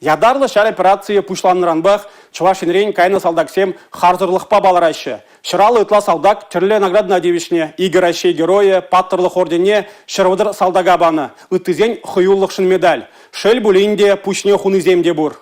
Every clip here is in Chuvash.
Ятарлӑ ҫар операцийӗ пуҫланнӑранпах Чӑваш Енрен кайнӑ салтаксем харсӑрлӑхпа палӑраҫҫӗ. 150 ытла салтак тӗрлӗ наградӑна тивӗҫнӗ. Икӗ Раҫҫей Геройӗ паттӑрлӑх орденне 130 салтака панӑ. Ыттисен хӑюллӑхшӑн медаль. Шел пулин те, пуҫне хунисем те пур.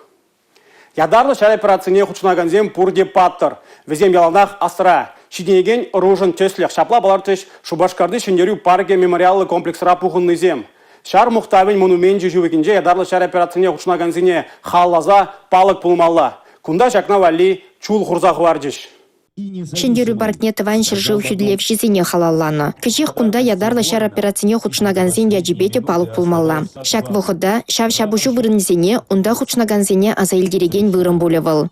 Ятарлӑ ҫар операцине хутшӑнакансем пурте паттӑр. Вӗсем яланах асра. Ҫитӗнекен ӑрушӑн тӗслӗх ҫапла палӑртрӗҫ Шупашкарти Ҫӗнтерӳ паркӗ мемориаллӑ комплексра пухӑннисем. Ҫар мухтавӗн монуменчӗ ҫывӑхӗнче ятарлӑ ҫар операцине хутшӑнакансене халалласа палӑк пулмалла. Кунта ҫакна валли чул хурса хӑварчӗҫ. Ҫӗнтерӳ паркне Тӑван ҫӗршыв хӳтӗлевҫисене халалланӑ. Кӗҫех кунта ятарлӑ ҫар операцине хутшӑнакансен ячӗпе те палӑк пулмалла. Ҫак вӑхӑта, ҫав ҫапӑҫу вырӑнӗсене, унта хутшӑнакансене аса илтерекен вырӑн пулӗ вӑл.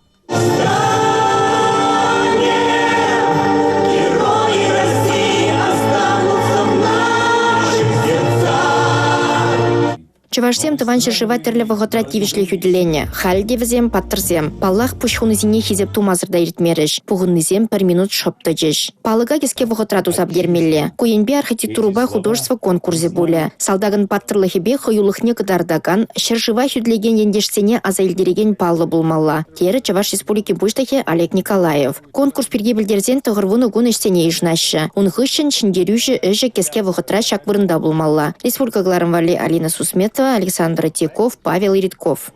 Чӑвашсем Тӑван ҫӗршыва тӗрлӗ вӑхӑтра тивӗҫлӗ хӳтӗленӗ. Халӗ те вӗсем паттӑрсем. Паллах, пуҫ хунисене хисеп тумасӑр та иртмерӗҫ. Пухӑннисем пӗр минут шӑп тӑчӗҫ. Палӑка кӗске вӑхӑтра туса пӗтермелле. Ку енпе архитектурӑпа художество конкурсӗ пулӗ. Салтакӑн паттӑрлӑхӗпе хӑюлӑхне кӑтартакан, ҫӗршыва хӳтӗлекен ентешсене аса илтерекен паллӑ пулмалла, терӗ Чӑваш Республикин Пуҫлӑхӗ Олег Николаев. Конкурс пирки пӗлтерсен 90 кун ӗҫсене йышӑнаҫҫӗ. Ун хыҫҫӑн ҫӗнтерӳҫӗ ӗҫӗ кӗске вӑхӑтра ҫак вырӑнта пулмалла. Республика кӑларӑм валли Алина Сусметова, Александр Теков, Павел Иритков.